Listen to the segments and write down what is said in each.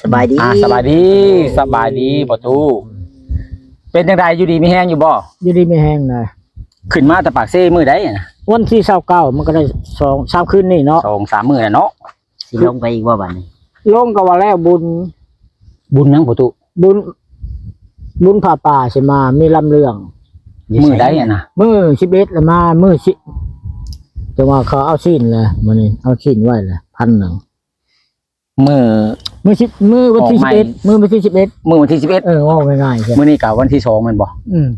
ສະບາຍດີ ອ່າ ສະບາຍດີ ສະບາຍດີພໍ່ຕູ້. ເປັນຈັ່ງໃດ ຢູ່ດີມີແຮງຢູ່ບໍ່? ຢູ່ດີມີແຮງນະ. ຂຶ້ນມາແຕ່ປາກເຊມື້ໃດນະ? ວັນທີຊາວເກົ້າ ມັນກໍໄດ້ສອງສາມຄືນນີ້ເນາະ ສອງສາມມື້ແລ້ວເນາະ. ຊິລົງໄປອີກບໍ່ບາດນີ້? ລົງກໍວ່າແລ້ວບຸນ. ບຸນຫຍັງພໍ່ຕູ້? ບຸນ ບຸນຜ້າປ່າຊິມາ ມີລຳເລື່ອງ. ມື້ໃດຫັ້ນນະ? ມື້ສິບເອັດລະມາ ມື້ສິ ແຕ່ວ່າເຂົາເອົາຊີ້ນແຫຼະ ມື້ນີ້ເອົາຊີ້ນໄວ້ແຫຼະ ພັນໜຶ່ງ. ມື້ ມື້ສິບ ມື້ວັນທີສິບເອັດ ມື້ວັນທີສິບເອັດ ມື້ວັນທີສິບເອັດ. ເອີ ເວົ້າງ່າຍໆ ມື້ນີ້ກໍວັນທີສອງແມ່ນບໍ່? ອືມ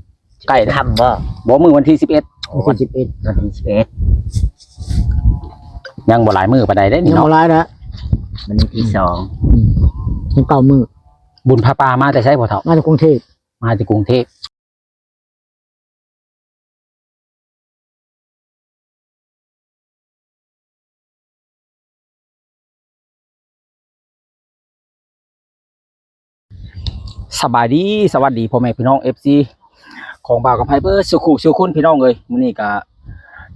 ໃກ້ແລ້ວ ຄ່ຳບໍ່? ບໍ່ ມື້ວັນທີສິບເອັດ ວັນທີສິບເອັດ ວັນທີສິບເອັດ ຍັງບໍ່ຫຼາຍມື້ປານໃດເດ້ນີ້ເນາະ ຍັງບໍ່ຫຼາຍນະ. ມື້ນີ້ທີສອງ ອືມ ຍັງເກົ້າມື້. ບຸນຜ້າປ່າມາແຕ່ໃສພໍ່ເຖົ້າ? ມາຈາກກຸງເທບ ມາຈາກກຸງເທບ. ສະບາຍດີ ສະຫວັດດີພໍ່ແມ່ພີ່ນ້ອງ ເອັຟຊີ ຂອງບ່າວກຳໄພເບິດສູ່ຄູ່ສູ່ຄົນ ພີ່ນ້ອງເອີຍ. ມື້ນີ້ກະ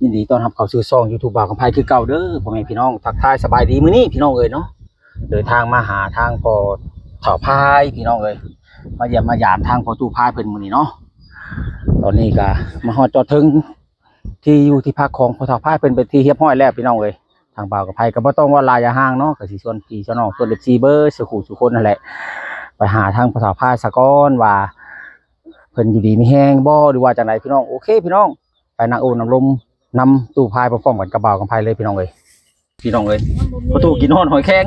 ຍິນດີຕ້ອນຮັບເຂົ້າສູ່ຊ່ອງຢູທູບບ່າວກຳໄພຄືເກົ່າເດີ ພໍ່ແມ່ພີ່ນ້ອງ. ທັກທາຍສະບາຍດີມື້ນີ້ ພີ່ນ້ອງເອີຍເນາະ. ເດີນທາງມາຫາທາງພໍ່ເຖົ້າພາຍ ພີ່ນ້ອງເອີຍ ມາຢ້ຽມມາຢາມທາງພໍ່ຕູ້ພາຍເພິ່ນມື້ນີ້ເນາະ. ຕອນນີ້ກະມາຮອດຈອດເຖິງທີ່ຢູ່ທີ່ພັກຂອງພໍ່ເຖົ້າພາຍເພິ່ນເປັນທີ່ຮຽບຮ້ອຍແລ້ວ ພີ່ນ້ອງເອີຍ. ທາງບ່າວກຳໄພກໍບໍ່ຕ້ອງເວົ້າຫຼາຍຢ່າຫ່າງເນາະ ກໍຊິຊວນພີ່ຊວນນ້ອງ ຊວນເອັຟຊີເບິດສູ່ຄູ່ສູ່ຄົນຫັ້ນແຫຼະ ໄປຫາທາງພໍ່ເຖົ້າພາຍສາກ່ອນວ່າ ເພິ່ນຢູ່ດີມີແຮງບໍ່ ຫຼືວ່າຈັ່ງໃດ ພີ່ນ້ອງ. ໂອເຄ ພີ່ນ້ອງ ໄປນັ່ງໂອ້ນຳລົມນຳຕູ້ພາຍພ້ອມໆກັນກັບບ່າວກຳໄພເລີຍ ພີ່ນ້ອງເອີຍ. ພີ່ນ້ອງເອີຍ ພໍ່ຕູ້ກິນຮອດຫອຍແຄງ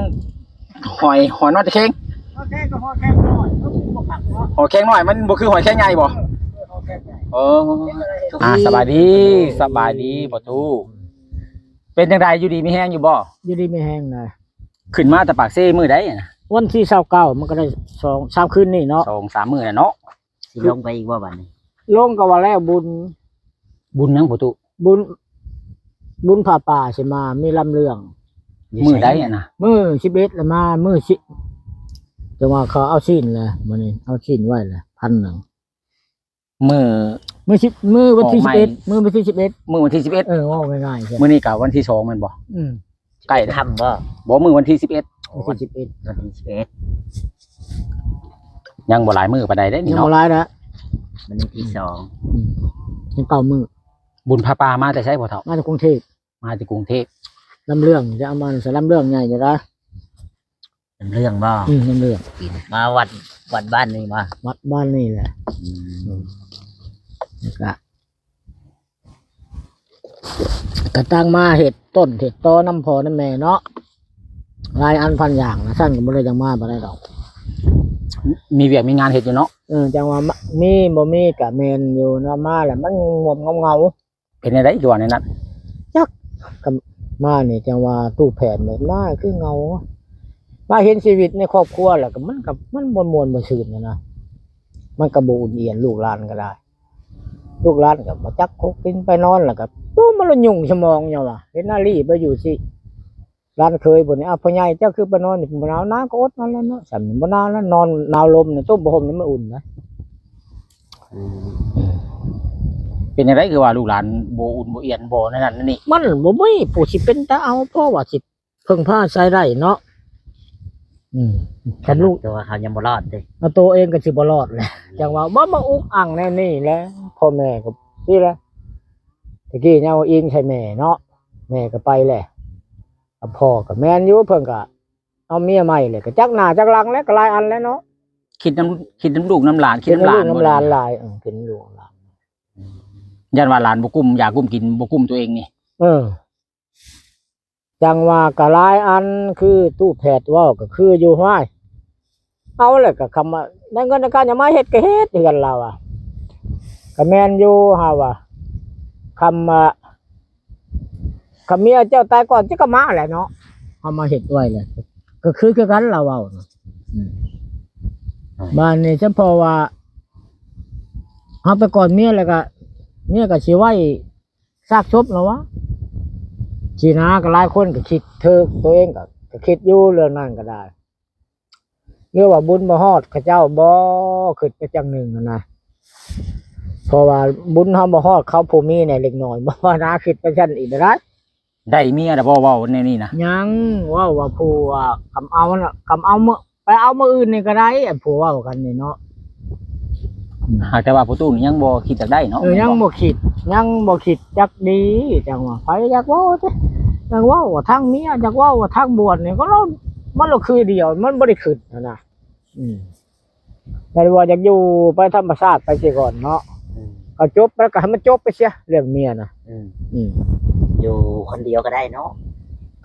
ຫອຍ ຫອຍນອນຕະແຄງ ຫອຍແຄງກໍຫອຍແຄງນ້ອຍ ມັນບໍ່ຄັກເນາະ ຫອຍແຄງນ້ອຍ ມັນບໍ່ຄືຫອຍແຄງໃຫຍ່ບໍ່? ເອີ ຫອຍແຄງໃຫຍ່ ເອີ ອ່າ ສະບາຍດີ ສະບາຍດີພໍ່ຕູ້. ເປັນຈັ່ງໃດ ຢູ່ດີມີແຮງຢູ່ບໍ່? ຢູ່ດີມີແຮງນະ. ຂຶ້ນມາແຕ່ປາກເຊມື້ໃດນະ? ວັນທີຊາວເກົ້າ ມັນກໍໄດ້ສອງສາມຄືນນີ້ເນາະ ສອງສາມມື້ແລ້ວເນາະ. ຊິລົງໄປອີກບໍ່ບາດນີ້? ລົງກໍວ່າແລ້ວບຸນ. ບຸນຫຍັງພໍ່ຕູ້? ບຸນ ບຸນຜ້າປ່າຊິມາ ມີລຳເລື່ອງ. ມື້ໃດຫັ້ນນະ? ມື້ສິບເອັດລະມາ ມື້ສິ ແຕ່ວ່າເຂົາເອົາຊີ້ນແຫຼະ ມື້ນີ້ເອົາຊີ້ນໄວ້ແຫຼະ ພັນໜຶ່ງ. ມື້ ມື້ສິບ ມື້ວັນທີສິບເອັດ ມື້ວັນທີສິບເອັດ ມື້ວັນທີສິບເອັດ. ເອີ ເວົ້າງ່າຍໆ ມື້ນີ້ກໍວັນທີສອງແມ່ນບໍ່? ອືມ ໃກ້ແລ້ວ ຄ່ຳບໍ່? ບໍ່ ມື້ວັນທີສິບເອັດ ວັນທີສິບເອັດ ວັນທີສິບເອັດ ຍັງບໍ່ຫຼາຍມື້ປານໃດເດ້ນີ້ເນາະ ຍັງບໍ່ຫຼາຍນະ. ມື້ນີ້ທີສອງ ອືມ ຍັງເກົ້າມື້. ບຸນຜ້າປ່າມາແຕ່ໃສພໍ່ເຖົ້າ? ມາຈາກກຸງເທບ ມາຈາກກຸງເທບ. ລຳເລື່ອງຈະເອົາມາໃສ່ ລຳເລື່ອງໃຫຍ່ຢູ່ນະ. ເລື່ອງບໍ່? ອືມ ເລື່ອງ ມາວັດ ວັດບ້ານນີ້ບໍ່? ວັດບ້ານນີ້ແຫຼະ. ອືມ ອືມ ກະ ກະຕັ້ງມາເຮັດຕົ້ນເຮັດຕໍນຳພໍ່ນຳແມ່ເນາະ ຫຼາຍອັນພັນຢ່າງນະ ຊັ້ນກໍບໍ່ໄດ້ຈັ່ງມາປານໃດດອກ. ມີວຽກມີງານເຮັດຢູ່ເນາະ. ເອີ ຈັ່ງວ່າ ມີບໍ່ມີກະແມ່ນຢູ່ເນາະ ມາແລ້ວມັນງ່ວງເຫງົາໆ. ເປັນແນວໃດຄືວ່າແນວນັ້ນ? ຈັກ ກໍມານີ້ຈັ່ງວ່າຕູ້ແຜນແບບມາຄືເຫງົາ ມາເຫັນຊີວິດໃນຄອບຄົວແລ້ວກໍ ມັນກໍ ມັນບໍ່ມ່ວນບໍ່ຊື່ນນະ ມັນກໍບໍ່ອຸ່ນອຽນ ລູກຫຼານກໍໄດ້ ລູກຫຼານກໍບໍ່ຈັກຄົກກິນ ໄປນອນແລ້ວກໍ ໂອ້ ມັນລະຫຍຸ້ງສະໝອງຫຍັງວະ ເຫັນອາລີໄປຢູ່ຊິ ຫຼານເຂີຍຜູ້ນີ້ ອ້າວ ພໍ່ໃຫຍ່ເຈົ້າຄືໄປນອນນີ້ບໍ່ໜາວ? ໜາວກໍອົດນອນແລ້ວເນາະ ຊ່ຳນີ້ບໍ່ໜາວນະ ນອນໜາວລົມນີ້ ຕຸ້ມຜ້າຫົ່ມນີ້ມັນອຸ່ນນະ. ອືມ ເປັນຈັ່ງໃດຄືວ່າລູກຫຼານບໍ່ອຸ່ນບໍ່ອຽນ ບໍ່ນັ້ນນັ້ນນີ້? ມັນບໍ່ມີຜູ້ຊິເປັນຕາເອົາ ເພາະວ່າຊິເພິ່ງພາອາໄສໄດ້ເນາະ. ອືມ ຄັນລູກ ແຕ່ວ່າເຮົາຍັງບໍ່ລອດຕິ ເອົາໂຕເອງກໍຊິບໍ່ລອດແຫຼະ ຈັ່ງວ່າບໍ່ມາອຸກອັ່ງແນວນີ້ແຫຼະ ພໍ່ແມ່ກໍຊີ້ແຫຼະ ແຕ່ກີ້ຍັງອີງໃສ່ແມ່ເນາະ ແມ່ກໍໄປແຫຼະ. ອາ ພໍ່ກໍແມ່ນຢູ່ ເພິ່ນກໍເອົາເມຍໃໝ່ແລ້ວ ກໍຈັກໜ້າຈັກຫຼັງແລ້ວ ກໍຫຼາຍອັນແລ້ວເນາະ. ຄິດນຳ ຄິດນຳລູກນຳຫຼານ ຄິດນຳຫຼານ ຄິດນຳລູກນຳຫຼານຫຼາຍ ເອີ ຄິດນຳລູກນຳຫຼານ ຢ້ານວ່າຫຼານບໍ່ກຸ້ມຢາກຸ້ມກິນ ບໍ່ກຸ້ມຕົວເອງນີ້. ເອີ ຈັ່ງວ່າກໍຫຼາຍອັນ ຄືຕູ້ແຜດເວົ້າກໍຄືຢູ່ ຫ້ວຍ ເອົາແລ້ວກໍຄຳວ່າໄດ້ເງິນນຳກັນ ຢ່າມາເຮັດກໍເຮັດເຮືອນລາວອະ ກໍແມ່ນຢູ່ ເຮົາວ່າ ຄຳວ່າ ຄັນເມຍເຈົ້າຕາຍກ່ອນ ເຈົ້າກໍມາແຫຼະເນາະ ເຮົາມາເຮັດໄວ້ແຫຼະ ກໍຄື ຄືກັນລາວເວົ້ານະ. ອືມ ບາດນີ້ສະເພາະວ່າເຮົາໄປກ່ອນເມຍແລ້ວກໍ ເມຍກໍຊິໄວ້ຊາກສົບລະວະ ຊິນະ ກໍຫຼາຍຄົນກໍຄິດເຖິງ ຕົວເອງກໍ ກໍຄິດຢູ່ເລື່ອງນັ້ນກໍໄດ້. ຫຼືວ່າບຸນບໍ່ຮອດເຂົາເຈົ້າບໍ່ ຄິດໄປຈັ່ງໜຶ່ງຫັ້ນນະ ເພາະວ່າບຸນເຮົາບໍ່ຮອດເຂົາຜູ້ມີແດ່ເລັກນ້ອຍ ບໍ່ນາ ຄິດໄປຊັ້ນອີກໄດ້. ໄດ້ເມຍແລ້ວບໍ່ ເວົ້າແນວນີ້ນະ? ຍັງ ເວົ້າວ່າຜູ້ວ່າຄຳເອົານະ ຄຳເອົາເມື່ອ ໄປເອົາມື້ອື່ນນີ້ກໍໄດ້ ອັນຜູ້ເວົ້າກັນນີ້ເນາະ. ຫາກແຕ່ວ່າພໍ່ຕູ້ນີ້ຍັງບໍ່ຄິດຢາກໄດ້ເນາະ ເອີ ແມ່ນບໍ່? ຍັງບໍ່ຄິດ ຍັງບໍ່ຄິດຈັກດີ ຈັ່ງວ່າໃຜຢາກເວົ້າຕິ ຢາກເວົ້າວ່າທາງເມຍ ຢາກເວົ້າວ່າທາງບວດນີ້ ກໍລະ ມັນລະຄືດຽວ ມັນບໍ່ໄດ້ຄິດຫັ້ນນະ. ອືມ ແຕ່ວ່າຢາກຢູ່ໄປທຳມະຊາດໄປເສຍກ່ອນເນາະ. ອືມ ກໍຈົບແລ້ວ ກໍໃຫ້ມັນຈົບໄປເສຍເລື່ອງເມຍນະ. ອືມ ອືມ ຢູ່ຄົນດຽວກໍໄດ້ເນາະ.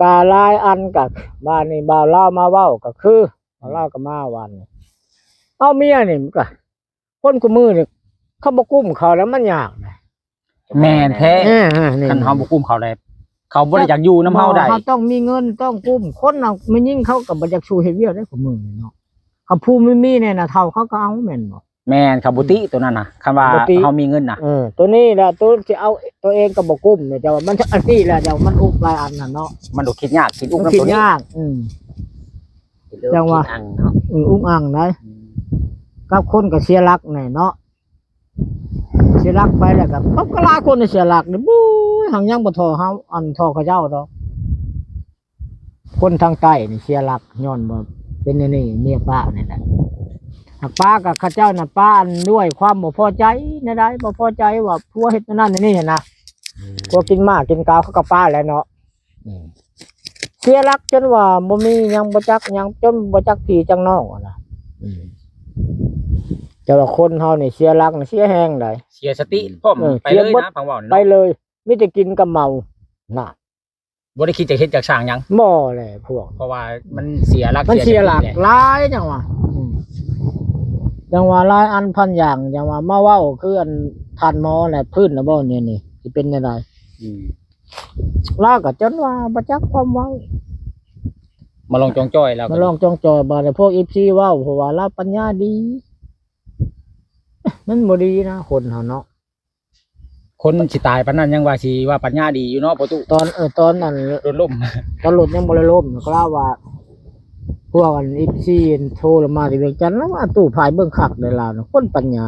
ກໍຫຼາຍອັນ ກໍບາດນີ້ບ່າວລາວມາເວົ້າ ກໍຄື ບ່າວລາວກໍມາວານນີ້ ເອົາເມຍນີ້ ມັນກໍ ຄົນຄູ່ມື້ນີ້ ເຂົາບໍ່ກຸ້ມເຂົາແລ້ວ ມັນຍາກນະ. ແມ່ນແທ້ ເອີ ເອີ ນີ້ ຄັນເຮົາບໍ່ກຸ້ມເຂົາແລ້ວ ເຂົາບໍ່ໄດ້ຢາກຢູ່ນຳເຮົາໄດ້. ເຮົາຕ້ອງມີເງິນ ຕ້ອງກຸ້ມ ຄົນນະ ແມ່ຍິງເຂົາກໍບໍ່ຢາກສູ່ເຮັດວຽກໄດ້ຄູ່ມື້ນີ້ເນາະ. ຄັນຜູ້ມີ ມີແດ່ນະ ເຖົ້າເຂົາກໍເອົາ ແມ່ນບໍ່? ແມ່ນ ເຂົາບໍ່ຕິ ອືມ ໂຕນັ້ນນະ. ຄັນວ່າ ບໍ່ຕິ ເຮົາມີເງິນນະ ເອີ ໂຕນີ້ແຫຼະ ໂຕຊິເອົາ ໂຕເອງກໍບໍ່ກຸ້ມນະ. ແຕ່ວ່າມັນ ອັນນີ້ແຫຼະ ແຕ່ວ່າມັນອຸກຫຼາຍອັນນະເນາະ. ມັນບໍ່ຄິດຍາກ ຄິດອຸກນຳໂຕນີ້ ມັນຄິດຍາກ. ອືມ ຈັ່ງວ່າ ອຸກອັ່ງເນາະ ອືມ ອຸກອັ່ງໄດ໋. ອືມ ກັບຄົນກໍເສຍຫຼັກແດ່ເນາະ. ເສຍຫຼັກໄປແລ້ວກໍ ປະ ກໍຫຼາຍຄົນເສຍຫຼັກນີ້ ໂອ້ຍ ຫາກຍັງບໍ່ທໍ່ເຮົາ ອັນທໍ່ເຂົາເຈົ້າດອກ. ຄົນທາງໃຕ້ນີ້ເສຍຫຼັກຍ້ອນວ່າເປັນແນວນີ້ ເມຍປ້ານີ້ແຫຼະ. ຫາກປ້າກັບເຂົາເຈົ້ານັ້ນ ປ້າອັນດ້ວຍຄວາມບໍ່ພໍໃຈແນວໃດ ບໍ່ພໍໃຈວ່າຜົວເຮັດແນວນັ້ນແນວນີ້ຫັ້ນນະ. ອືມ ຜົວກິນໝາກກິນກາວ ເຂົາກໍປ້າແຫຼະເນາະ. ອືມ ເສຍຫຼັກຈົນວ່າບໍ່ມີຫຍັງ ບໍ່ຈັກຫຍັງ ຈົນບໍ່ຈັກພີ່ຈັກນ້ອງຫັ້ນນະ. ອືມ ແຕ່ວ່າຄົນເຮົານີ້ເສຍຫຼັກນີ້ເສຍແຮງໃດ໋ ເສຍສະຕິພ້ອມ ເອີ ໄປເລີຍນະ ເສຍເບິດ ຟັງເວົ້ານີ້ເນາະ ໄປເລີຍ ມີແຕ່ກິນກັບເມົານະ. ບໍ່ໄດ້ຄິດຈະເຮັດຈະສ້າງຫຍັງ ບໍ່ແຫຼະພວກ ເພາະວ່າມັນເສຍຫຼັກ ມັນເສຍຫຼັກ ເສຍສະຕິແຫຼະ ຫຼາຍຈັ່ງວ່າ. ອືມ ຈັ່ງວ່າຫຼາຍອັນພັນຢ່າງ ຈັ່ງວ່າມາເວົ້າຄືອັນທ່ານໝໍແຫຼະ ຟື້ນລະບໍ່ນີ້ ນີ້ຊິເປັນແນວໃດ? ອືມ ລາວກໍຈົນວ່າບໍ່ຈັກຄວາມເວົ້າ ມາລອງຈອງຈ່ອຍ ລາວກໍມາລອງຈອງຈ່ອຍ. ບາດນີ້ພວກເອັຟຊີເວົ້າ ເພາະວ່າລາວປັນຍາດີ ມັນບໍ່ດີນະ ຄົນເຮົາເນາະ. ຄົນຊິຕາຍປານນັ້ນຍັງວ່າຊິວ່າປັນຍາດີຢູ່ເນາະ ພໍ່ຕູ້. ຕອນ ເອີ ຕອນນັ້ນລົດລົ້ມ ຕອນລົດຍັງບໍ່ໄດ້ລົ້ມ ກໍລາວວ່າ ພວກອັນເອັຟຊີໂທລະມາແຕ່ວຽງຈັນ ລາວວ່າຕູ້ພາຍເບິ່ງຄັກເດ້ລາວນະ ຄົນປັນຍາ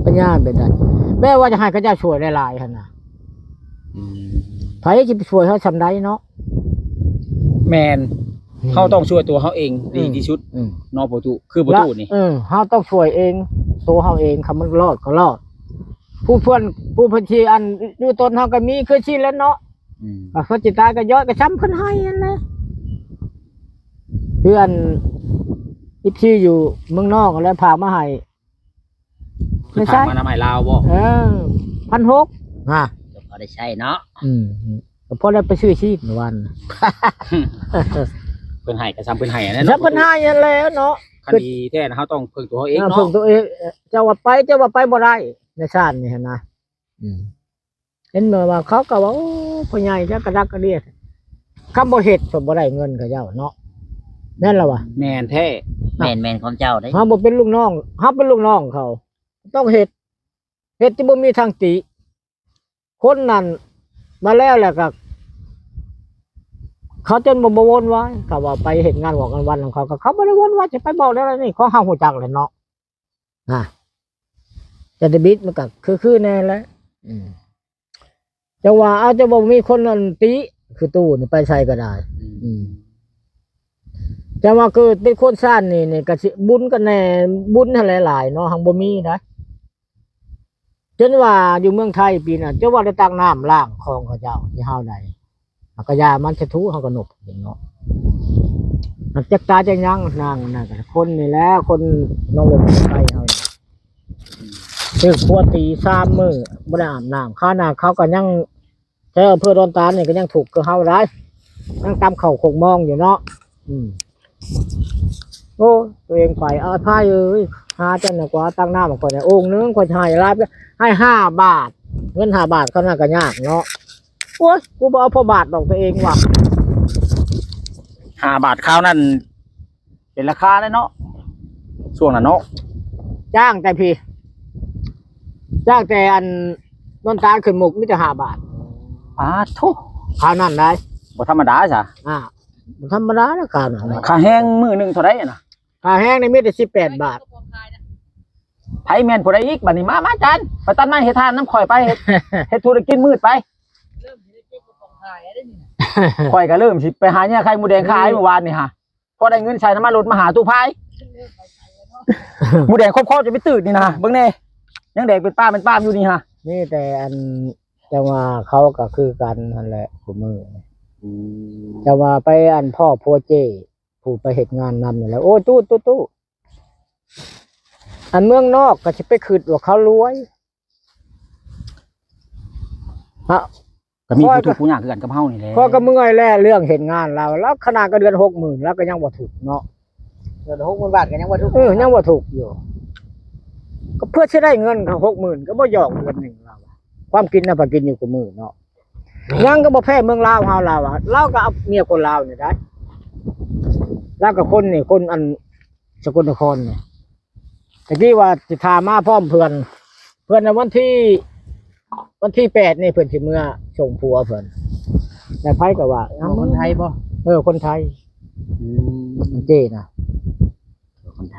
ປັນຍາແບບໃດ ແບບວ່າຈະໃຫ້ເຂົາເຈົ້າຊ່ວຍຫຼາຍໆຫັ້ນນະ. ອືມ ໃຜຊິໄປຊ່ວຍເຮົາສ່ຳໃດເນາະ? ແມ່ນ ອືມ ເຮົາຕ້ອງຊ່ວຍຕົວເຮົາເອງ ອືມ ດີທີ່ສຸດ ອືມ ເນາະ ພໍ່ຕູ້ ຄືພໍ່ຕູ້ນີ້ ເອີ ເຮົາຕ້ອງຊ່ວຍເອງ ຕົວເຮົາເອງ ຄັນມັນລອດກໍລອດ. ຜູ້ເພື່ອນ ຜູ້ເພິ່ນຊິອັນຢູ່ຕົນເຮົາກໍມີຄືຊິແຫຼະເນາະ. ອືມ ວ່າເພິ່ນຊິຕາຍກໍຍ້ອຍ ກໍຊ່ຳເພິ່ນໃຫ້ຫັ້ນແຫຼະ. ຄືອັນເອັຟຊີຢູ່ເມືອງນອກຫັ້ນແຫຼະ ຝາກມາໃຫ້ ເພິ່ນຝາກມານຳອ້າຍລາວບໍ່? ເອີ ພັນຫົກ ຮະ ກໍພໍໄດ້ໃຊ້ເນາະ. ອືມ ກໍພໍໄດ້ໄປຊື້ຊີດມື້ວານ ເພິ່ນໃຫ້ກໍຊ່ຳເພິ່ນໃຫ້ຫັ້ນແຫຼະເນາະ ຊ່ຳເພິ່ນໃຫ້ຫັ້ນແຫຼະເນາະ. ຄັນດີແທ້ນະ ເຮົາຕ້ອງເພິ່ງຕົວເຮົາເອງເນາະ ເພິ່ງຕົວເອງ. ເຈົ້າວ່າໄປ ເຈົ້າວ່າໄປບໍ່ໄດ້ໃນຊາດນີ້ຫັ້ນນະ. ອືມ ເຫັນແບບວ່າເຂົາກໍວ່າ ໂອ້ ພໍ່ໃຫຍ່ຈັກກະດັກກະເດຍ ຄັນບໍ່ເຮັດກໍບໍ່ໄດ້ເງິນເຂົາເຈົ້າເນາະ. ແມ່ນລະວະ ແມ່ນແທ້. ແມ່ນ ແມ່ນຄວາມເຈົ້າເດ້ ເຮົາບໍ່ເປັນລູກນ້ອງ ເຮົາເປັນລູກນ້ອງເຂົາ ຕ້ອງເຮັດ ເຮັດທີ່ບໍ່ມີທາງຕິ. ຄົນນັ້ນມາແລ້ວ ແລ້ວກໍເຂົາຈົນບໍ່ ບໍ່ວົນວາຍ. ເຂົາວ່າໄປເຮັດງານວອກງານວັນຂອງເຂົາ ກໍເຂົາບໍ່ໄດ້ວົນວາຍ ຈະໄປບອກແນວໃດນີ້ ຂອງເຮົາຮູ້ຈັກແຫຼະເນາະ. ຮະ ຈະໄດ້ບິດມັນກໍຄືໆແນ່ແຫຼະ. ອືມ ຈັ່ງວ່າ ເອົາ ຈະບໍ່ມີຄົນອັນຕິ ຄືຕູ້ນີ້ໄປໃສກໍໄດ້. ອືມ ອືມ ຈັ່ງວ່າເກີດເປັນຄົນຊາດນີ້ ນີ້ກໍຊິບຸນກັນແດ່ ບຸນຫັ້ນແຫຼະຫຼາຍເນາະ ຫັງບໍ່ມີນະ. ຈົນວ່າຢູ່ເມືອງໄທປີນັ້ນ ຈົນວ່າໄດ້ຕັກນ້ຳລ້າງຂອງເຂົາເຈົ້າທີ່ເຮົາໄດ້ ມັນກໍຢ່າມັນສະທຸ ເຮົາກໍນົບເຫັນເນາະ. ມັນຈັກຕາຍຈັກຫຍັງ ນາງນັ້ນກໍຄົນນີ້ແຫຼະ ຄົນນ້ອງລົດໄຟເຮົານີ້ ຖືກຜົວຕີສາມມື້ ບໍ່ໄດ້ອາບນ້ຳ. ຄາວໜ້າເຂົາກໍຍັງ ແຖວອຳເພີດອນຕານນີ້ກໍຍັງທຸກຄືເຮົາໄດ໋ ຍັງຕຳເຂົ້າໂຄກມອງຢູ່ເນາະ. ອືມ ໂອ້ ຕົວເອງໄປ ອ້າຍພາຍເອີຍ ຫາຈັນນະກວ່າ ຕັກນ້ຳມາຂ້ອຍແດ່ ໂອ່ງໜຶ່ງ ຂ້ອຍໃຫ້ຫຼາຍ ໃຫ້ຫ້າບາດ ເງິນຫ້າບາດ ຄາວນັ້ນກໍຍາກເນາະ. ໂອ້ຍ ກູບໍ່ເອົາພໍບາດດອກ ຕົວເອງວ່າ ຫ້າບາດຄາວນັ້ນ ເປັນລາຄາແລ້ວເນາະ ຊ່ວງນັ້ນເນາະ. ຈ້າງແຕ່ພີ້ ຈ້າງແຕ່ອັນ ດອນຕານຂຶ້ນມຸກມີແຕ່ຫ້າບາດ. ປາໂທ້ ຄາວນັ້ນໄດ໋ ບໍ່ທຳມະດາຊະ. ອ່າ ບໍ່ທຳມະດານະ ຄາວນັ້ນນະ. ຄ່າແຮງມື້ໜຶ່ງເທົ່າໃດນະ? ຄ່າແຮງນີ້ມີແຕ່ສິບແປດບາດ. ໃຜແມ່ນຜູ້ໃດອີກ? ບັດນີ້ມາ ມາ ຈານ ໄປຕັດໄມ້ເຮັດທານນຳຂ້ອຍໄປ ເຮັດ ເຮັດທຸລະກິດມືດໄປ. ຂ້ອຍກໍເລີ່ມຊິໄປຫາເຫຍື່ອໄຂ່ມົດແດງຂາຍມື້ວານນີ້ຫາ. ພໍໄດ້ເງິນໃສ່ນ້ຳມັນລົດມາຫາຕູ້ພາຍ. ໝູແດງຂອບໆ ຈະໄປຕື່ນນີ້ນະ ເບິ່ງແດ່ ຍັງແດງເປັນປ້າເປັນປ້າມຢູ່ນີ້ຫະ. ມີແຕ່ອັນ ແຕ່ວ່າເຂົາກໍຄືກັນຫັ້ນແຫຼະ ຜູ້ມື້ ອືມ ແຕ່ວ່າໄປອັນພໍ້ຜົວເຈ້ ຜູ້ໄປເຮັດງານນຳນັ້ນແຫຼະ ໂອ້ ຕູ້ ຕູ້ ຕູ້ ອັນເມືອງນອກກໍຊິໄປຄິດວ່າເຂົາລວຍ ຮະ ກໍມີຜູ້ທຸກຜູ້ຍາກຄືກັນກັບເຮົານີ້ແຫຼະ. ຂ້ອຍກໍເມື່ອຍແລ້ວເລື່ອງເຮັດງານລາວ ລາວຂະໜາດກໍເດືອນຫົກໝື່ນ ລາວກໍຍັງບໍ່ທຸກເນາະ. ເດືອນຫົກໝື່ນບາດກໍຍັງບໍ່ທຸກ ເອີ ຍັງບໍ່ທຸກຢູ່ ກໍເພື່ອຊິໄດ້ເງິນເຂົາຫົກໝື່ນ ກໍບໍ່ຢອກເດືອນໜຶ່ງລາວ ຄວາມກິນນະ ພາກິນຢູ່ຄູ່ມື້ເນາະ. ຍັງກໍບໍ່ແພ້ເມືອງລາວເຮົາ ລາວວ່າ ລາວກໍເອົາເມຍຄົນລາວນີ້ໄດ້ ລາວກໍຄົນນີ້ ຄົນອັນສະກົນນະຄອນນີ້. ຕະກີ້ວ່າຊິຖາມມາພ້ອມເພື່ອນ ເພື່ອນນະ ວັນທີ ວັນທີແປດນີ້ເພິ່ນຊິເມືອສົ່ງຜົວເພິ່ນ ແລ້ວໃຜກໍວ່າ ເອົາ ຄົນໄທບໍ່? ເອີ ຄົນໄທ ອືມ ເຈ້ນະ ຄົນໄທ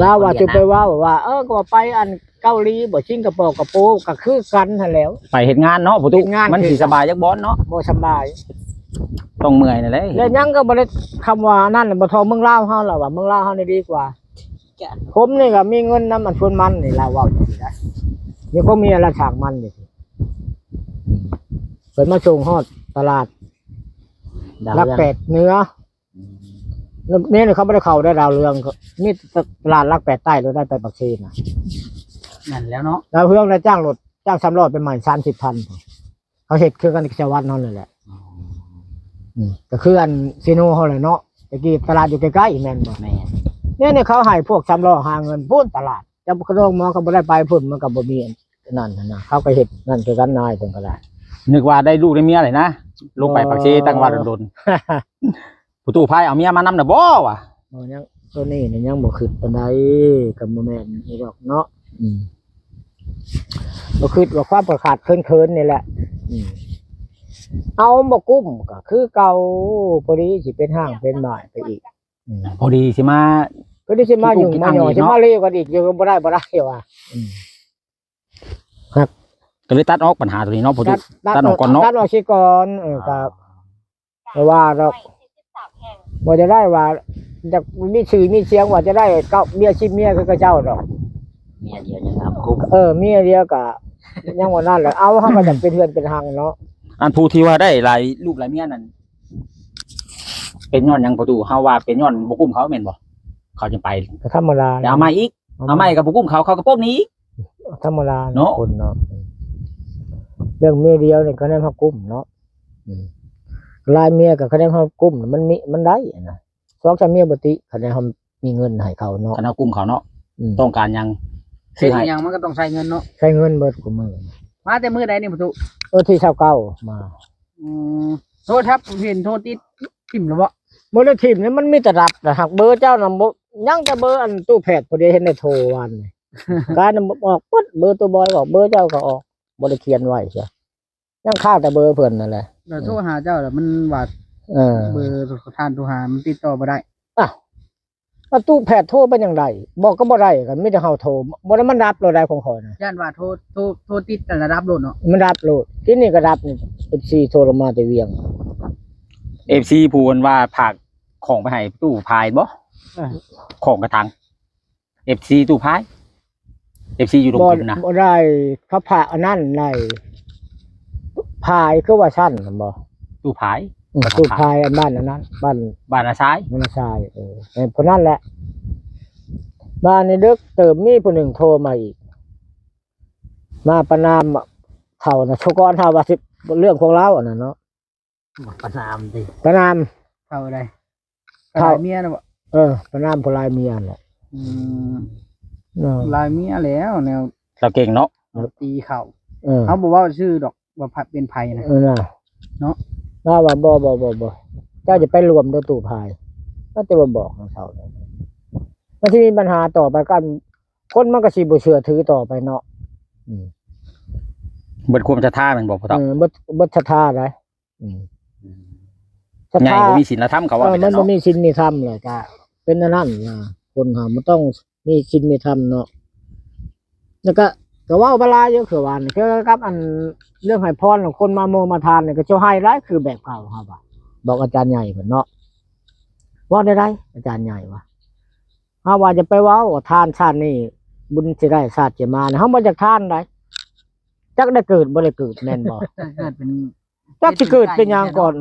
ລາວວ່າຊິໄປເວົ້າວ່າ ເອີ ກໍໄປອັນເກົາຫຼີບໍ່ ສິງກະປໍ ກະໂປ ກໍຄືກັນຫັ້ນແຫຼ້ວ ໄປເຮັດງານເນາະ ປະຕູ ເຮັດງານ ມັນຊິສະບາຍຈັກບ່ອນເນາະ ບໍ່ສະບາຍ ຕ້ອງເມື່ອຍນັ້ນແຫຼະ ແລ້ວຍັງກໍບໍ່ໄດ້ ຄຳວ່ານັ້ນ ບໍ່ທໍ່ເມືອງລາວເຮົາ ລາວວ່າເມືອງລາວເຮົານີ້ດີກວ່າ. ຜົມນີ້ກໍມີເງິນນຳອັນຊວນມັນນີ້ ລາວເວົ້າຈັ່ງຊີ້ໄດ໋ ມີຄວາມມີລະສາກມັນນີ້ ເພິ່ນມາສົ່ງຮອດຕະຫຼາດຫຼັກແປດເໜືອ ນີ້ເຂົາບໍ່ໄດ້ເຂົ້າໄດ້ດາວເຮືອງ ມີຕະຫຼາດຫຼັກແປດໃຕ້ ແລ້ວໄດ້ໄປປາກເຊນະ ນັ້ນແລ້ວເນາະ ດາວເຮືອງໄດ້ຈ້າງລົດ ຈ້າງສາມລໍ້ໄປໃໝ່ສາມສິບພັນ ເຂົາເຮັດຄືກັນກັບຊາວບ້ານເຮົານັ້ນແຫຼະ ອືມ ກໍຄືອັນເຊໂນເຮົາແຫຼະເນາະ ແຕ່ກີ້ຕະຫຼາດຢູ່ໃກ້ໆ ແມ່ນບໍ່? ແມ່ນ ແນວນີ້ເຂົາໃຫ້ພວກສາມລໍ້ຫາເງິນພຸ້ນຕະຫຼາດ ຈະຂະໂດງໝໍກໍບໍ່ໄດ້ໄປພຸ້ນ ມັນກໍບໍ່ມີອັນນັ້ນຫັ້ນນະ ເຂົາກໍເຮັດນັ້ນຄືກັນ ນາຍເພິ່ນກໍໄດ້ ນຶກວ່າໄດ້ລູກໄດ້ເມຍແຫຼະນະ ລົງໄປປາກເຊຕັ້ງວ່າດົນໆ ຜູ້ຕູ້ພາຍເອົາເມຍມານຳນະບໍ່ວະ? ບໍ່ ຍັງ ໂຕນີ້ນີ້ຍັງບໍ່ຄິດປານໃດ ກໍບໍ່ແມ່ນອີ່ດອກເນາະ ອືມ ບໍ່ຄິດວ່າຄວາມຂາດໆເຂີນໆນີ້ແຫຼະ ອືມ ເອົາບໍ່ກຸ້ມກໍຄືເກົ່າ ພໍດີຊິເປັນຮ້າງເປັນໝ້າຍໄປອີກ ອືມ ພໍດີຊິມາ ພໍດີຊິມາຫຍຸ້ງມາຫຍໍ້ ຊິມາເລວກັນອີກ ຢູ່ບໍ່ໄດ້ ບໍ່ໄດ້ວ່າ ອືມ ຮັກ ກໍເລີຍຕັດອອກບັນຫາໂຕນີ້ເນາະ ພໍດີ ຕັດ ຕັດອອກກ່ອນເນາະ ຕັດອອກຊິກ່ອນ ເອີ ກໍ ບໍ່ວ່າດອກ ບໍ່ຈະໄດ້ວ່າຢາກມີຊື່ມີສຽງ ວ່າຈະໄດ້ເກົ້າເມຍສິບເມຍຄືເຂົາເຈົ້າດອກ ເມຍດຽວຍັງເອົາບໍ່ກຸ້ມ ເອີ ເມຍດຽວກະຍັງວ່ານັ້ນແຫຼະ ເອົາ ເຮົາກໍຢາກເປັນເຮືອນເປັນຮັງເນາະ ອັນຜູ້ທີ່ວ່າໄດ້ຫຼາຍລູກຫຼາຍເມຍນັ້ນ ເປັນຍ້ອນຫຍັງປະຕູ ເຮົາວ່າເປັນຍ້ອນບໍ່ກຸ້ມເຂົາແມ່ນບໍ່ ເຂົາຈຶ່ງໄປ ກໍທຳມະດາ ແລ້ວເອົາໃໝ່ອີກ ເອົາໃໝ່ກໍບໍ່ກຸ້ມເຂົາ ເຂົາກໍປົກໜີ້ອີກ ທຳມະດາເນາະ ຄົນເນາະ ເລື່ອງເມຍດຽວນີ້ຄະແນນເຮົາກຸ້ມເນາະ ອືມ ຫຼາຍເມຍກໍຄະແນນເຮົາກຸ້ມ ມັນມີ ມັນໄດ້ຫັ້ນນະ ສອງສາມເມຍບໍ່ຕິ ຄະແນນເຮົາມີເງິນໃຫ້ເຂົາເນາະ ຄັນເຮົາກຸ້ມເຂົາເນາະ ອືມ ຕ້ອງການຫຍັງ ເຮັດອີ່ຫຍັງມັນກໍຕ້ອງໃຊ້ເງິນເນາະ ໃຊ້ເງິນເບິດຄູ່ມື້ ມາແຕ່ມື້ໃດນີ້ປະຕູ? ວັນທີຊາວເກົ້າມາ ອືມ ໂທລະສັບເຫັນໂທຕິດຖິ້ມແລ້ວບໍ່? ບໍ່ໄດ້ຖິ້ມເດ້ ມັນມີແຕ່ດັບ ແຕ່ຫາກເບີເຈົ້ານະບໍ່ ຍັງແຕ່ເບີອັນຕູ້ແພດ ພໍດີເຫັນໄດ້ໂທວານນີ້ ກາຍນຳອອກເບິດ ເບີຕູ້ບອຍອອກ ເບີເຈົ້າກໍອອກ ບໍ່ໄດ້ຂຽນໄວ້ຊະ ຍັງຄ້າງແຕ່ເບີເພິ່ນນັ້ນແຫຼະ ແລ້ວໂທຫາເຈົ້າລະມັນວ່າ ເອີ ເບີທ່ານໂທຫາມັນຕິດຕໍ່ບໍ່ໄດ້ ອ້າວ ຕູ້ແພດໂທໄປຫຍັງໄດ້ ບອກກໍບໍ່ໄດ້ ກໍມີແຕ່ເຮົາໂທ ບໍ່ໄດ້ ມັນດັບໂລດໄດ໋ຂອງຂ້ອຍນະ ຢ້ານວ່າໂທ ໂທ ໂທຕິດແລ້ວດັບໂລດເນາະ ມັນດັບໂລດ ທີ່ນີ້ກໍດັບນີ້ ເອັຟຊີ ໂທລະມາແຕ່ວຽງ ເອັຟຊີ ຜູ້ເພິ່ນວ່າຝາກຂອງໄປໃຫ້ຕູ້ພາຍບໍ່ ເອີ ຂອງກະຖັງ ເອັຟຊີຕູ້ພາຍ ເອັຟຊີຢູ່ດົງ ບໍ່ ກຸນນະ ບໍ່ໄດ້ ເຂົາຝາກອັນນັ້ນໄດ້ ພາຍຄືວ່າຊັ້ນຫັ້ນບໍ່ ຕູ້ພາຍ ອືມ ຕູ້ພາຍອັນບ້ານອັນນັ້ນ ບ້ານ ບ້ານນາຊາຍ ບ້ານນາຊາຍ ເອີ ແມ່ນຜູ້ນັ້ນແຫຼະ ບ້ານນີ້ດຶກເຕີບມີຜູ້ໜຶ່ງໂທມາອີກ ມາປະນາມເຂົານະ ສະກ່ອນຫາວ່າຊິເລື່ອງຂອງລາວອັນນັ້ນເນາະ ປະນາມຕິ ປະນາມ ເຂົາໃດ ເຂົາ ເຂົາຫຼາຍເມຍນະບໍ່ ເອີ ປະນາມຜູ້ຫຼາຍເມຍຫັ້ນແຫຼະ ອືມ ເນາະ ຫຼາຍເມຍແລ້ວແນວ ລາວເກັ່ງເນາະ ລາວຕີເຂົາ ເອີ ເຮົາບໍ່ເວົ້າຊື່ດອກວ່າເປັນໃຜນະ ເອີ ນະ ເນາະ ລາວວ່າ ບໍ່ ບໍ່ ບໍ່ ບໍ່ ເຈົ້າຈະໄປລວມເດີຕູ້ພາຍ ມັນຈະບໍ່ບອກນຳເຂົາ ມັນຊິມີບັນຫາຕໍ່ໄປກັນ ຄົນມັນກໍຊິບໍ່ເຊື່ອຖືຕໍ່ໄປເນາະ ອືມ ເບິດຄວາມສັດທາແມ່ນບໍ່ພໍ່ເຖົ້າ ເອີ ເບິດ ເບິດສັດທາໄດ໋ ອືມ ອືມ ສັດທາ ໃຫຍ່ບໍ່ມີສິນລະທຳ ເຂົາວ່າ ເອີ ມັນບໍ່ມີສິນມີທຳແຫຼະ ກະເປັນອັນນັ້ນນະ ຄົນເຮົາມັນຕ້ອງມີສິນມີທຳເນາະ ແລ້ວກະ ກະເວົ້າມາຫຼາຍຢູ່ ຄືວ່ານີ້ ຄືກັບອັນເລື່ອງໃຫ້ພອນ ຄົນມາໂມມາທານນີ້ ກະຊິໃຫ້ຫຼາຍ ຄືແບບເກົ່າເຮົາວ່າ ບອກອາຈານໃຫຍ່ເພິ່ນເນາະ ເວົ້າແນວໃດ ອາຈານໃຫຍ່ວ່າ ເຮົາວ່າຢ່າໄປເວົ້າວ່າທານຊາດນີ້ ບຸນຊິໄດ້ຊາດຊິມາ ເຮົາບໍ່ຢາກທານໃດ ຈັກໄດ້ເກີດບໍ່ໄດ້ເກີດແມ່ນບໍ່? ເກີດເປັນ ຈັກຊິເກີດເປັນຫຍັງກ່ອນ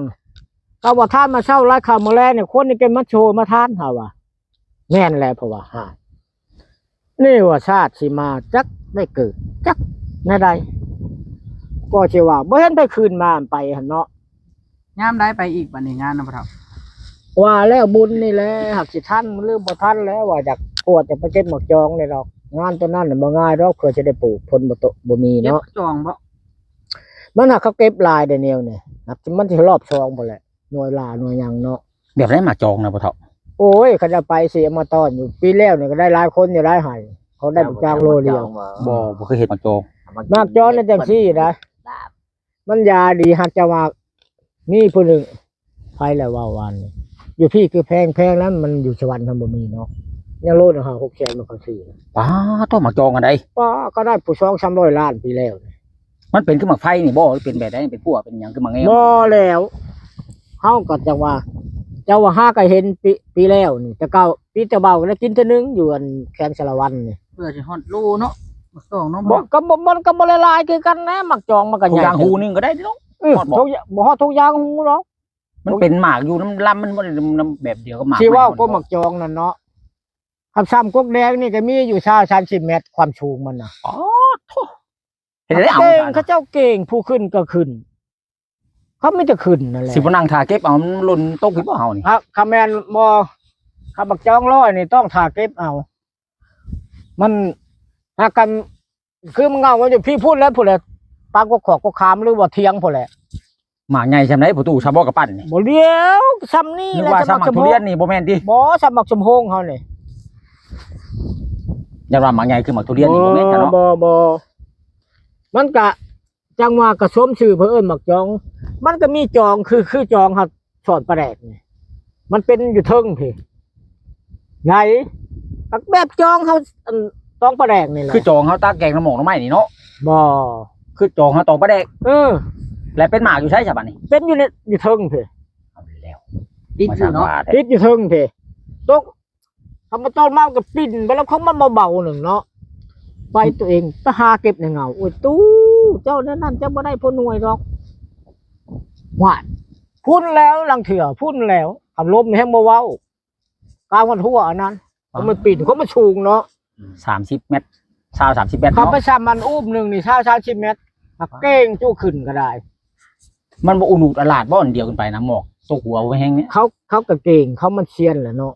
ເຂົາວ່າທານມາເຊົ້າ ລາຍຄ່ຳມາແລງນີ້ ຄົນນີ້ເປັນມາໂຊມາທານ ເຮົາວ່າ ແມ່ນແຫຼະ ເພາະວ່າ ຮະ ນີ້ວ່າຊາດຊິມາ ຈັກໄດ້ເກີດ ຈັກແນວໃດ ກໍຊິວ່າ ບໍ່ເຫັນໄປຄືນມາໄປຫັ້ນເນາະ. ຍາມໃດໄປອີກບັດນີ້ ງານນຳພໍ່ເຖົ້າ? ວ່າແລ້ວບຸນນີ້ແຫຼະ ຫາກຊິທັນຫຼືບໍ່ທັນແລ້ວ ວ່າຢາກກວດ ຢາກໄປເກັບໝາກຈອງນີ້ດອກ ງານໂຕນັ້ນນະບໍ່ງ່າຍດອກ ເພື່ອຊິໄດ້ປູກ ຝົນບໍ່ຕົກ ບໍ່ມີເນາະ. ເກັບໝາກຈອງບໍ່? ມັນຫາກເຂົາເກັບຫຼາຍແດ່ແນວນີ້ ຫາກມັນຊິຮອບສອງພຸ້ນແຫຼະ ໜ່ວຍຫຼ້າໜ່ວຍຫຍັງເນາະ. ແບບໃດໝາກຈອງນະພໍ່ເຖົ້າ? ໂອ້ຍ ເຂົາເຈົ້າໄປຊິເອົາມາຕ້ອນຢູ່ ປີແລ້ວນີ້ກໍໄດ້ຫຼາຍຄົນຢູ່ໄດ໋ ໃຫ້ເຂົາໄດ້ບັກຈາງໂລດຽວ. ບໍ່ ບໍ່ເຄີຍເຫັນໝາກຈອງ. ໝາກຈອງນີ້ຈັ່ງຊີ້ນະ ມັນຢາດີ ຫາກຈະວ່າມີຜູ້ໜຶ່ງ ໃຜລະເວົ້າວານນີ້ ຢູ່ພີ້ຄືແພງ ແພງນັ້ນ ມັນຢູ່ສະຫວັນຫັ້ນບໍ່ມີເນາະ ຍັງໂລໜຶ່ງຫ້າຫົກແສນມັນກໍຊື້. ປາໂທ້ ໝາກຈອງອັນໃດ? ປາ ກໍໄດ້ຜູ້ສອງສາມຮ້ອຍລ້ານປີແລ້ວ. ມັນເປັນຄືໝາກໄຟນີ້ບໍ່ ຫຼືເປັນແບບໃດ? ເປັນພົວເປັນຫຍັງ ຄືໝາກແງວ? ບໍ່ແລ້ວ ເຮົາກໍຈັ່ງວ່າ ເຈົ້າວ່າຫາກໍເຫັນປີ ປີແລ້ວນີ້ ແຕ່ເກົ່າ ປີແຕ່ເບົາກໍໄດ້ກິນເທື່ອໜຶ່ງ ຢູ່ອັນແຂວງສາລະວັນນີ້ ເພື່ອຊິຮອດໂລເນາະ ໝາກຈອງເນາະ. ບໍ່ ກໍບໍ່ ມັນກໍບໍ່ໄດ້ຫຼາຍຄືກັນນະ ໝາກຈອງມັນກໍໃຫຍ່ ທຸກຢ່າງຫູໜຶ່ງກໍໄດ້ເນາະ. ເອີ ທຸກຢ່າງ ບໍ່ຮອດທຸກຢ່າງຫູດອກ. ມັນເປັນໝາກຢູ່ນຳລຳ ມັນບໍ່ໄດ້ນຳແບບດຽວກັບໝາກ ຊິເວົ້າກໍໝາກຈອງນັ້ນເນາະ ຄັນຊ້ຳກົກແດງນີ້ກໍມີຢູ່ຊາວສາມສິບແມັດ ຄວາມສູງມັນນະ. ອໍ ໂທ້ ເຮັດໄດ້ເອົາ ເກັ່ງ ເຂົາເຈົ້າເກັ່ງ ຜູ້ຂຶ້ນກໍຂຶ້ນ ເຂົາມີແຕ່ຂຶ້ນນັ້ນແຫຼະ. ຊິບໍ່ນັ່ງຖ້າເກັບເອົາ ມັນຫຼົ່ນຕົກອີກບໍ່ເຮົານີ້? ຄັນ ຄັນແມ່ນບໍ່ ຄັນບັກຈອງຮ້ອຍນີ້ຕ້ອງຖ້າເກັບເອົາ ມັນຫາກັນ ຄືມັນເຫງົາຢູ່ພີ້ພຸ້ນແຫຼະ ພຸ້ນແຫຼະ ປາງກອກຂອກກອກຂາມ ຫຼືວ່າຖຽງພຸ້ນແຫຼະ. ໝາກໃຫຍ່ຊ່ຳໃດພໍ່ຕູ້ ຊາວບໍ່ກະປັ່ນນີ້? ບໍ່ຫຼຽວ ຊ່ຳນີ້ແຫຼະ. ນຶກວ່າຊ່ຳໝາກທຸລຽນນີ້ ບໍ່ແມ່ນຕິ? ບໍ່ ຊ່ຳໝາກສົມໂຮງເຮົານີ້. ຢ້ານວ່າໝາກໃຫຍ່ຄືໝາກທຸລຽນນີ້ ບໍ່ແມ່ນຊະເນາະ. ບໍ່ ບໍ່ ມັນກະ ຈັ່ງວ່າກະສົມຊື່ເພິ່ນເອີ້ນໝາກຈອງ ມັນກໍມີຈອງ ຄື ຄືຈອງເຮົາສອນປາແດກນີ້ ມັນເປັນຢູ່ເທິງພີ້ ໃນ ແບບຈອງເຮົາ ອັນ ຕອງປາແດກນີ້ແຫຼະ ຄືຈອງເຮົາຕາກແກງໜໍ່ໝໍ່ໄມ້ນີ້ເນາະ. ບໍ່ ຄືຈອງເຮົາຕອງປາແດກ. ເອີ ແລ້ວເປັນໝາກຢູ່ໃສຊະບາດນີ້? ເປັນຢູ່ໃນ ຢູ່ເທິງພີ້. ເອົາແລ້ວ ຕິດຢູ່ເນາະ ຕິດຢູ່ເທິງພີ້ ຕົກ ຄຳວ່າຕອນມາມັນກໍປິ່ນໄປແລ້ວ ຂອງມັນເບົາໆໜຶ່ງເນາະ ໄປຕົວເອງໄປຫາເກັບໃນເຫງົາ. ໂອ້ຍ ຕູ້ ເຈົ້າແນວນັ້ນເຈົ້າບໍ່ໄດ້ຜົນໜ່ວຍດອກ. ຫວາຍ ພຸ້ນແລ້ວ ລາງເທື່ອພຸ້ນແລ້ວ ຄຳລົມແຮງບໍ່ເວົ້າ ກາງວັນຫົວອັນນັ້ນ ມັນປີນ ຂອງມັນສູງເນາະ ສາມສິບແມັດ ຊາວ ສາມສິບແມັດ ເຂົາໄປ ເນາະ ຊ້ຳອັນອູບໜຶ່ງນີ້ ຊາວ ສາມສິບແມັດ ຫາກເກັ່ງຈຸຂຶ້ນກໍໄດ້. ມັນບໍ່ອຸລຸດອະຫຼາດບໍ່ ອັນດຽວຂຶ້ນໄປນະ ໝອກຕົກຫົວແຮງນີ້. ເຂົາ ເຂົາກໍເກັ່ງ ເຂົາມັນຊຽນແຫຼະເນາະ.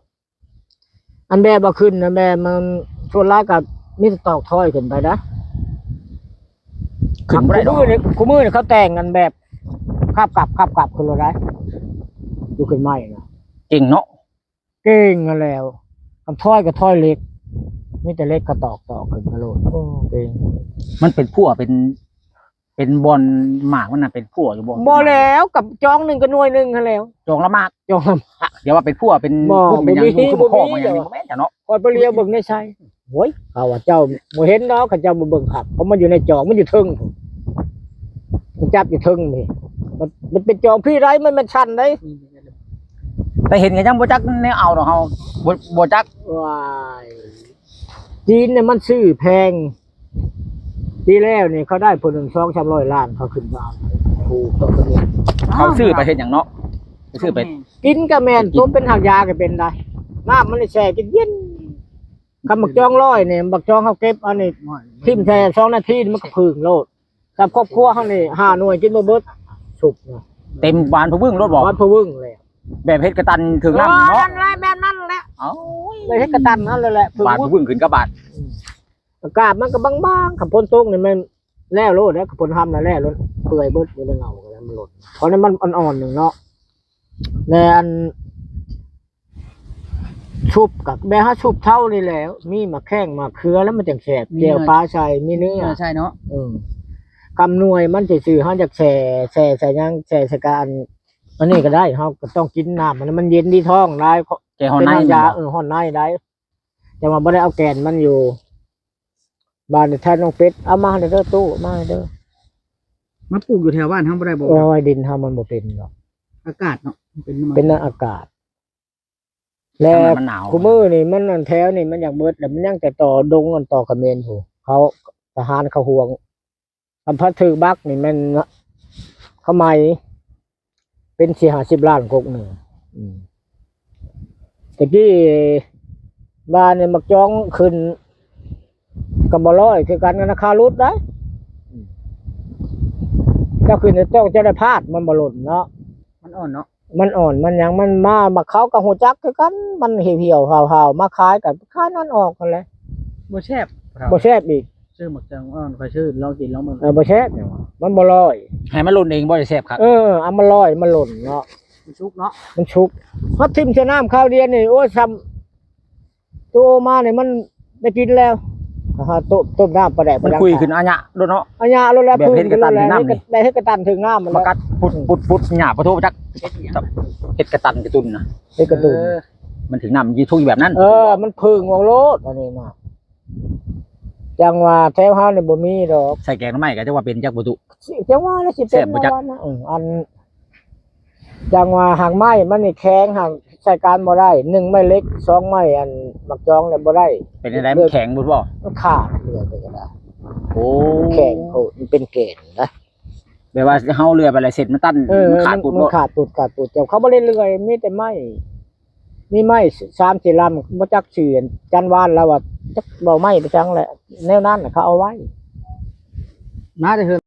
ອັນແບບວ່າຂຶ້ນນະ ແບບມັນສ່ວນຫຼາຍກໍມີແຕ່ຕອກຖອຍຂຶ້ນໄປນະ ຂຶ້ນບໍ່ໄດ້ດອກ. ຄູ່ມື້ນີ້ ຄູ່ມື້ນີ້ເຂົາແຕ່ງກັນແບບ ຂັບກັບ ຂັບກັບຂຶ້ນໂລດໄດ໋ ຢູ່ຂຶ້ນໄມ້ນະ ເກັ່ງເນາະ. ເກັ່ງຫັ້ນແຫຼ້ວ ຄັນຖອຍກໍຖອຍເຫຼັກ ມີແຕ່ເຫຼັກກໍຕອກ ຕອກຂຶ້ນໄປໂລດ. ໂອ້ ເກັ່ງ ມັນເປັນພົວເປັນ ເປັນບ່ອນໝາກມັນນະ ເປັນພົວຢູ່ບໍ່? ບໍ່ແລ້ວ ກັບຈອງໜຶ່ງກໍໜ່ວຍໜຶ່ງຫັ້ນແຫຼ້ວ ຈອງລະໝາກ ຈອງລະໝາກ. ຢ່າວ່າເປັນພົວເປັນ ບໍ່ ກຸ່ມເປັນຫຍັງ ບໍ່ມີ ຢູ່ຄືບໍ່ພໍ ບໍ່ມີ ມັນຫຍັງ ບໍ່ແມ່ນຊະເນາະ. ຂ້ອຍໄປຫຼຽວເບິ່ງໃນໄຊ ໂອ້ຍ ເຂົາວ່າເຈົ້າບໍ່ເຫັນດອກ ເຂົາເຈົ້າບໍ່ເບິ່ງຄັກ ເພາະມັນຢູ່ໃນຈອງ ມັນຢູ່ເທິງ ມັນຈັບຢູ່ເທິງນີ້ ມັນ ມັນເປັນຈອງພີ້ໃດ໋ ມັນ ມັນສັ່ນໃດ໋. ໄປເຫັນກໍຍັງບໍ່ຈັກແນວເອົາດອກເຮົາ ບໍ່ ບໍ່ຈັກ. ວ້າຍ ຈີນນີ້ມັນຊື້ແພງ ປີແລ້ວນີ້ເຂົາໄດ້ຜູ້ໜຶ່ງສອງສາມຮ້ອຍລ້ານ ເຂົາຂຶ້ນມາ ຜູ້ເຂົາເຂົາຊື້ໄປເຮັດຫຍັງເນາະ? ໄປຊື້ໄປກິນກໍແມ່ນ ໄປກິນ ຕົວເປັນຮາກຢາກໍເປັນໄດ໋ ນ້ຳມັນນີ້ແຊ່ເຢັນໆ. ຄຳບັກຈອງຮ້ອຍນີ້ ບັກຈອງເຮົາເກັບເອົານີ້ ຖິ້ມແຊ່ສອງນາທີນີ້ມັນກໍຜຶ່ງໂລດ. ກັບຄອບຄົວເຮົານີ້ຫ້າໜ່ວຍກິນບໍ່ເບິດ ສຸບນະ ເຕັມບານຜະວຶ້ງໂລດບໍ່? ບານຜະວຶ້ງແຫຼະ ແບບເຮັດກະຕັນຖືກນ້ຳເນາະ. ເອີ ນັ້ນແຫຼະ ແບບນັ້ນແຫຼະ. ໂອ້ຍ ໄດ້ເຮັດກະຕັນນັ້ນແຫຼະ ບານຜະວຶ້ງຂຶ້ນກັບບາດ. ອາກາດມັນກໍບາງໆ ຄັນຝົນຕົກນີ້ແມ່ນແລ້ວໂລດເດ້ ຄັນຝົນຮຳນະແລ້ວໂລດ ເປື່ອຍເບິດຢູ່ໃນເຫງົາກໍໄດ້ ມັນໂລດ ເພາະນັ້ນມັນອ່ອນໆໜຶ່ງເນາະ. ແລະ ອັນ ຊຸບກໍແບບເຮົາຊຸບເທົານີ້ແຫຼະ ມີໝາກແຂ້ງໝາກເຂືອ ແລ້ວມັນຈັ່ງແຊບ ມີເນື້ອ ແຈ່ວປາໃສ່ ມີເນື້ອ ເນື້ອໃສ່ເນາະ. ເອີ ກຳໜ່ວຍມັນຊື່ໆ ເຮົາຢາກແຊ່ ແຊ່ໃສ່ຫຍັງ ແຊ່ໃສ່ກະອັນ ອັນນີ້ກໍໄດ້ ເຮົາກໍຕ້ອງກິນນ້ຳມັນ ມັນເຢັນດີທ້ອງໄດ໋. ແກ່ຮ້ອນໃນ ເປັນນ້ຳຢາ ເອີ ຮ້ອນໃນໄດ໋ ຈັ່ງວ່າບໍ່ໄດ້ເອົາແກ່ນມັນຢູ່ບ້ານ. ແທ້ນ້ອງເປັດ ເອົາມາໃຫ້ເດີຕູ້ ເອົາມາໃຫ້ເດີ. ມາປູກຢູ່ແຖວບ້ານເຮົາບໍ່ໄດ້ບໍ່? ໂອ້ຍ ດິນເຮົາມັນບໍ່ເປັນດອກ ອາກາດເນາະ ມັນເປັນ ເປັນອາກາດ. ແລ້ວ ທາງນັ້ນມັນໜາວ ຄູ່ມື້ນີ້ມັນອັນແຖວນີ້ມັນຢາກເບິດ ແລ້ວມັນຍັງແຕ່ຕໍ່ດົງ ອັນຕໍ່ຂະເໝນພຸ້ນ ເຂົາ ທະຫານເຂົາຫ່ວງ ຄັນພັດຖືກບັກນີ້ແມ່ນເຂົາໃໝເປັນສີ່ຫ້າສິບລ້ານກົກໜຶ່ງ. ອືມ ຕະກີ້ບ້ານນີ້ໝາກຈອງຂຶ້ນກໍບໍ່ຮ້ອຍຄືກັນ ລາຄາຫຼຸດໄດ໋. ອືມ ເຈົ້າຂຶ້ນເຈົ້າ ເຈົ້າໄດ້ພາດ ມັນບໍ່ຫຼົ່ນເນາະ ມັນອ່ອນເນາະ ມັນອ່ອນ ມັນຫຍັງ ມັນມາ ມາເຂົາກໍຮູ້ຈັກຄືກັນ ມັນຫ່ຽວໆ ຫ່າວໆ ມາຂາຍກໍຂາຍນັ້ນອອກຫັ້ນແຫຼະ ບໍ່ແຊບ ບໍ່ແຊບອີກ. ຊື້ໝາກຈອງອ່ອນ ຂ້ອຍຊື້ລອງກິນລອງເບິ່ງ ເອີ ບໍ່ແຊບຫຍັງວະ ມັນບໍ່ຮ້ອຍ ໃຫ້ມັນຫຼົ່ນເອງບໍ່ໄດ້ແຊບຄັກ. ເອີ ເອົາມັນຮ້ອຍ ມັນຫຼົ່ນເນາະ ມັນສຸກເນາະ ມັນສຸກ ເຮົາຖິ້ມໃສ່ນ້ຳຄາວດຽວນີ້ ໂອ້ຍ ຊ່ຳ ໂຕມານີ້ມັນໄດ້ກິນແລ້ວ ຫາຕົ້ມ ຕົ້ມນ້ຳປາແດກ ມັນຄຸຍຂຶ້ນອາຍະໂລດເນາະ ອາຍະໂລດແລ້ວ ແບບເຫັດກະຕັນຖືກນ້ຳນີ້ ໄດ້ເຫັດກະຕັນຖືກນ້ຳ ມາກັດປຸດໆໆ ຫຍ້າປະໂທຈັກ ເຫັດກະຕັນກະຕຸນນະ ເຫັດກະຕຸນ ເອີ ມັນຖືກນ້ຳ ມັນຊິທຸຍແບບນັ້ນ ເອີ ມັນເພິ່ງອອກໂລດ ອັນນີ້ນະ ຈັ່ງວ່າແຖວເຮົານີ້ບໍ່ມີດອກ ໃສ່ແກງໜໍ່ໄມ້ກໍຈັກວ່າເປັນຈັກບໍ່ຕຸ ຈັ່ງວ່າລະ ຊິເປັນ ແຊບບໍ່ຈັກ ແນວວ່ານະ ເອີ ອັນ ຈັ່ງວ່າຫາກໄມ້ມັນນີ້ແຂງ ຫາກໃຊ້ການບໍ່ໄດ້ ໜຶ່ງໄມ້ເຫຼັກ ສອງໄມ້ອັນໝາກຈອງນີ້ບໍ່ໄດ້ ເປັນຈັ່ງໃດ ມັນແຂງໂພດບໍ່ ມັນຂາດເລື່ອຍໄປກໍໄດ້. ໂອ້ ແຂງໂພດ ມັນເປັນແກ່ນນະ ແບບວ່າເຮົາເລື່ອຍໄປແລ້ວເສັ້ນມັນຕັນ ເອີ ມັນຂາດປຸດ ມັນ ບໍ່ ຂາດປຸດ ຂາດປຸດ ເຈົ້າ ເຂົາບໍ່ໄດ້ເລື່ອຍ ມີແຕ່ໄມ້ ມີໄມ້ສາມສີ່ລຳ ບໍ່ຈັກຊື່ ຈັນວານລາວວ່າ ຈັກບໍ່ໄມ້ໄປຈັ່ງແຫຼະ ແນວນັ້ນນະ ເຂົາເອົາໄວ້ ມາແຕ່ເຮືອນ